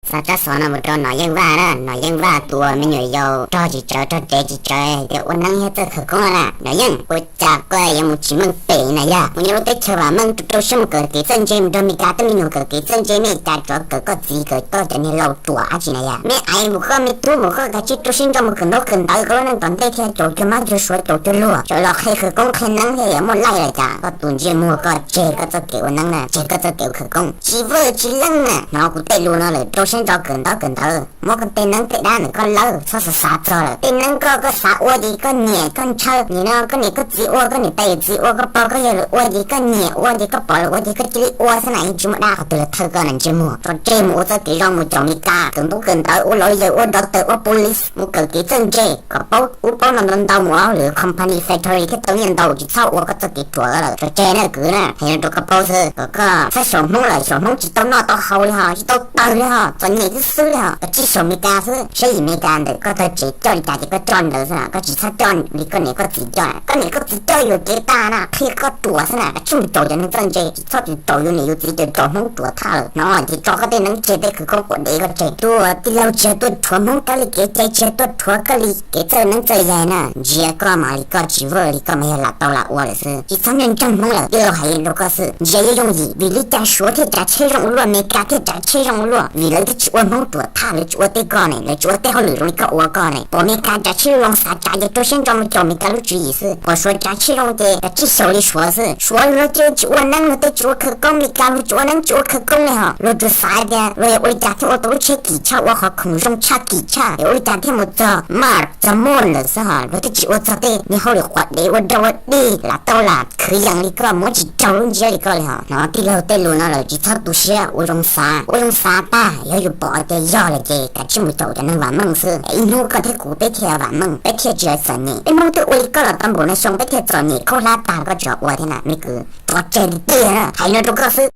Xa tsab xov no mus rau Nom Yeej Vaj na. Nom Yeej Vaj tus uas me nyuam yaus rog tsis tsawv, rog dev tsis tsawv tias ua neeb thiab txawj khawv koob na. Nom Yeej, ua cas koj yuav mus tsis meej pem na yog? Mus nyob lub teb chaws vam meej, rau siab mus kawm kev txawj ntse, mus nrog Meskas tej me nyuam kawm kev txawj ntse, mej cas tsuav kawm koj txiv, kawm koj cov niag laus ruam dab tsi na yog? Mej aiv mus koj, mej tub mus koj, kav tsij rau siab ntso mus kawm ntaub kawm ntawv, koj lub neej tom ntej thiaj caum cuag mab cuag suav, caum cuag luag, tseem los qhia khawv koob qhia neeb thiab yuav muaj laij los cas? Koj tus ntsej muag, koj tseg koj txoj kev ua neeb na, tseg koj txoj kev ua khawv koob, tsis vwj tsis leej na. Hnov kuv tej lus no lawm, rau siab ntso kawm ntaub kawm ntawv, muab koj tej neeb tej dab ntawm koj lawb, txhob xav xav txog lawm. Tej neeb koj, koj xav ua ces koj niam koj ntshaw, nim no koj niam koj txiv ua, koj niam tais yawm txiv ua, koj pog koj yawg lawv ua ces koj nyiam, ua ces koj pog lawv ua ces koj cia li ua xwb na, yeej tsis muaj dab qhov twg los thawj koj na ntsej muag. Tso tseg mus ua txoj kev zoo, mus caum Meskas kawm ntaub kawm ntawv, ua lawyer, ua doctor, ua police, mus kawm kev txawj ntse kom paub ub paub no ntau ntau, mus ua hauj lwm company factory thiaj tau nyiaj ntau, tsis txhob ua koj txoj kev ruam lawm. Tso tseg na kwv na, hais no rau koj paub xwb, kom koj txhob xyaum Hmoob lawm, xyaum Hmoob tsis tau noj tau haus li hos, tsis tau tawg li hos, txom nyem xwb xwb li hos, koj tsis xyaum Meskas xwb, saib yim Meskas ntawm koj tog tsev coj li cas ces koj coj ntawd xwb na, koj tsis txhob coj li koj niam koj txiv coj. Koj niam koj txiv coj yuam kev tas na, qhia koj ruam xwb na, koj tsis mus caum cov neeg txawj ntse, tsis txhob mus caum yus niam yus txiv, caum Hmoob ruam thaj lawm no ces tso koj tej neeb tseg, tej khawv koob quav dev koj tseg. Tuaj tij laug tsis yog tuaj rhuav Hmoob koj li kev cai, tsis yog tuaj rhuav koj li kev txawj neeb txawj yaig na. Ntsia koj mas li koj tsis vwj li koj mas yog lam tau lam ua lawm xwb, tsis txhob ntseeg Hmoob lawm, tij laug hais rau koj xwb. Ntsia yuav yooj yim, vim li cas Suav thiaj tsav tsheb zoo ua luaj, Meskas thiaj tsav tsheb zoo ua luaj? Vim lawv twb tsis ua Hmoob ruam thaj, lawv tsis ua tej koj ne, lawv tsis ua tej hauj lwm zoo li koj ua koj ne. Pom Meskas tsav tsheb zoo xav tsav ces rau siab ntso mus caum Meskas lub tswv yim xwb, pom Suav tsav tsheb zoo ces kav tsij xyaum li Suav xwb. Suav yuav tsis ua neeb, luag tej tsis ua khawv koob, Meskas luag tsis ua neeb tsis ua khawv koob li hos, luag tsuas xav tias luag yuav ua li cas thiaj ua tau lub tsheb kim tshaj, ua qhov khoom zoo tshaj kim txhaj, yuav ua li cas thiaj mus txog Mars txog Moon lawm xwb hos, luag twb tsis ua txog tej niag hauj lwm quav dev ua rau ua dij lam tau lam khwv yees li koj, muab tsis raug lub ntsiab li koj li hos. Hnov tij laug tej lus no lawm tsis txhob tu siab, ua zoo xav, ua zoo xav tag, yog yus pom tias yog lawm ces kav tsij mus caum cov neeg vam meej xwb, ib hnub koj thiab kuv peb thiaj vam meej, peb thiaj tsis txom nyem. Peb Hmoob twb ua li koj los tau npaum no xyoo, peb thiaj txom nyem khaub hlab tag koj tseem ua thiab na me kwv. Tso tseg tiag tiag na, hais no rau koj xwb.